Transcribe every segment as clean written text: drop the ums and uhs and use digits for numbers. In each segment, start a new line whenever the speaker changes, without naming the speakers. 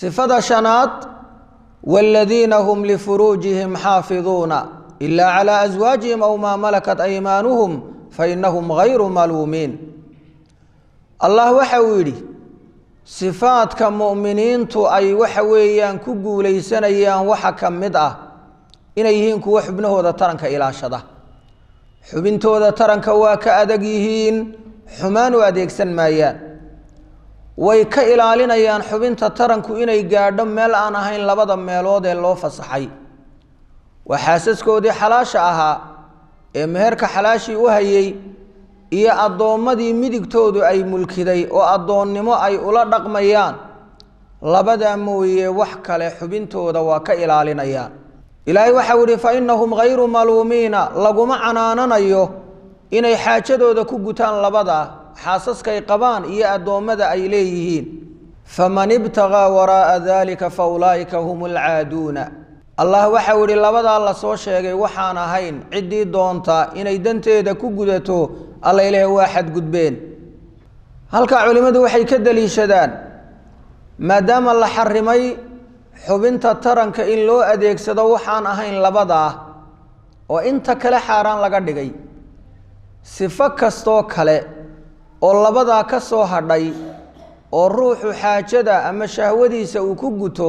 Sifada shanaad, waaladiina hum lifuruujihim xaafiduuna ilaa calaa aswaajihim aw maa malakat aymaanuhum fainahum gayru maluumiin. Allah waxa uu yidhi sifaadka mu'miniintu ay waxa weeyaan ku guulaysanayaan waxa ka mid ah inay yihiin kuwa xubnahooda taranka ilaashada. Xubintooda taranka waa ka adag yihiin, xumaan u adeegsan maayaan, way ka ilaalinayaan xubinta taranku inay gaadho meel aan ahayn labada meelood ee loo fasaxay. Waa xaasaskoodii xalaasha ahaa ee meherka xalaashii u hayay iyo addoommadii midigtoodu ay mulkiday oo addoonnimo ay ula dhaqmayaan. Labadaa mooye wax kale xubintooda waa ka ilaalinayaan. Ilaahay waxau yihi fa innahum hayru maluumiina, laguma canaananayo inay xaajadooda ku gutaan labada xaasaskay qabaan iyo addoommada ay leeyihiin. Faman ibtagaa waraa'a daalika fa ulaa'ika hum alcaaduuna. Allah waxau yihi labadaa lasoo sheegay waxaan ahayn ciddii doonta inay danteeda ku gudato, alla ilaahay waa xadgudbeen. Halkaa culimmadu waxay ka daliishadaan maadaama la xarimay xubinta taranka in loo adeegsado waxaan ahayn labadaa oo inta kale xaaraan laga dhigay, sifo kastoo kale oo labadaa ka soo hadhay oo ruuxu xaajada ama shahwadiisa uu ku guto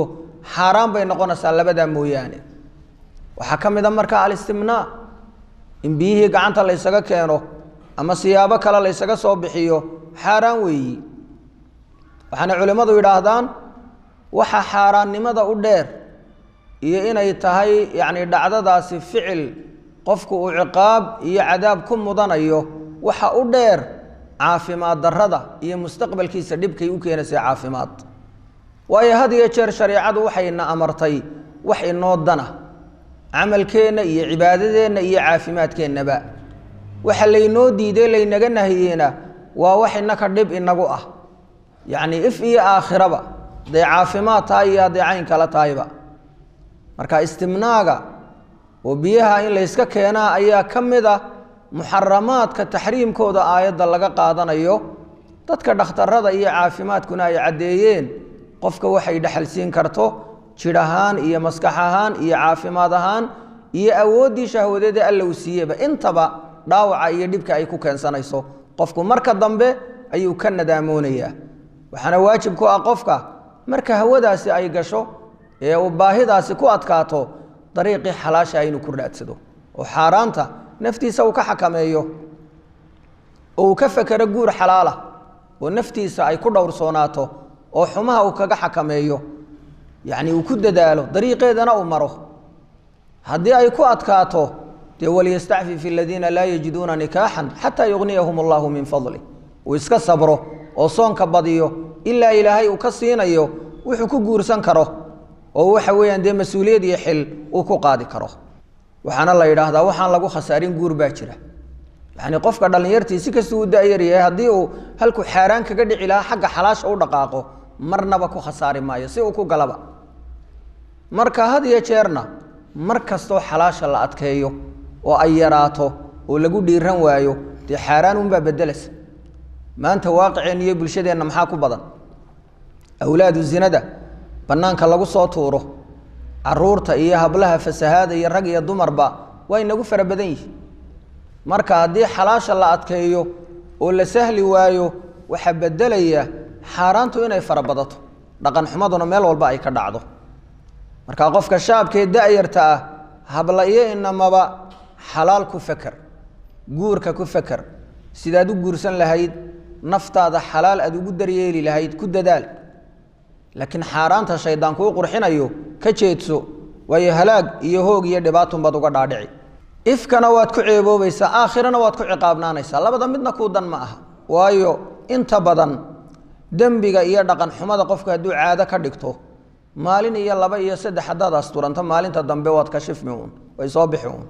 xaaraan bay noqonaysaa labadaa mooyaane. Waxaa ka mid a markaa alistimnaa, in biyihii gacanta la ysaga keeno ama siyaabo kale la ysaga soo bixiyo xaaraan weeyi. Waxaana culimmadu yidhaahdaan waxa xaaraannimada u dheer iyo inay tahay yacni dhacdadaasi ficil qofku uu ciqaab iyo cadaab ku mudanayo, waxa u dheer caafimaad darrada iyo mustaqbalkiisa dhibkay u keenaysa caafimaad. Waayo had iyo jeer shareecadu waxayna amartay wax inoo dana camalkeenna iyo cibaadadeenna iyo caafimaadkeennaba. Waxa laynoo diiday laynaga nahiyeyna waa wax inaka dhib inagu ah, yacni if iyo aakhiraba, hadday caafimaad tahay iyo hadday cayn kala tahayba. Marka istimnaaga oo biyaha in layska keenaa ayaa ka mid ah muxaramaadka taxriimkooda aayadda laga qaadanayo. Dadka dhakhtarada iyo caafimaadkuna ay caddeeyeen qofka waxay dhexalsiin karto jidh ahaan iyo maskax ahaan iyo caafimaad ahaan iyo awooddii shahwadeeda alla uu siiyeyba, intaba dhaawaca iyo dhibka ay ku keensanayso qofku marka dambe ayuu ka nadaamoonaya. Waxaana waajib ku ah qofka marka hawadaasi ay gasho ee uu baahidaasi ku adkaato dariiqii xalaasha inuu ku raadsado oo xaaraanta naftiisa uu ka xakameeyo oo uu ka fekero guur xalaala oo naftiisa ay ku dhowrsoonaato oo xumaha uu kaga xakameeyo, yacni uu ku dadaalo dariiqeedana uu maro. Haddii ay ku adkaato dee waliyastacfif aladiina laa yajiduuna nikaaxan xataa yugniyahum allahu min fadlih, uu iska sabro oo soonka badiyo ilaa ilaahay uu ka siinayo wuxuu ku guursan karo oo waxa weeyaan dee mas-uuliyad iyo xil uu ku qaadi karo. Waxaana la yidhaahdaa waxaan lagu khasaarin guur baa jira. Yacni qofka dhallinyartii si kastuu u da-yar yahay haddii uu halkuu xaaraan kaga dhici lahaa xagga xalaasha u dhaqaaqo marnaba ku khasaari maayo si uu ku galaba. Marka had iyo jeerna mar kastoo xalaasha la adkeeyo oo ay yaraato oo lagu dhiiran waayo dee xaaraan unbaa bedelaysa. Maanta waaqiceenna iyo bulshadeenna maxaa ku badan? Awlaadu zinada bannaanka lagu soo tuuro, caruurta iyo hablaha fasahaada iyo rag iyo dumarba waa inagu fara badan yihi. Marka haddii xalaasha la adkeeyo oo la sahli waayo waxaa bedelaya xaaraantu inay fara badato, dhaqan xumaduna meel walba ay ka dhacdo. Marka qofka shaabkee da-yarta ah habla iyo inamaba xalaal ku feker, guurka ku feker, sidaad u guursan lahayd naftaada xalaal aada ugu daryeeli lahayd ku dadaal. Laakiin xaaraanta shaydaan kuu qurxinayo ka jeedso, waayo halaag iyo hoog iyo dhibaatunbaad uga dhaadhici. Ifkana waad ku ceeboobaysaa, aakhirana waad ku ciqaabnaanaysaa, labada midna kuu dan ma aha. Waayo inta badan dembiga iyo dhaqan xumada qofku hadduu caado ka dhigto maalin iyo laba iyo saddex haddaad asturanto maalinta dambe waad ka shifmi uun, way soo bixi uun.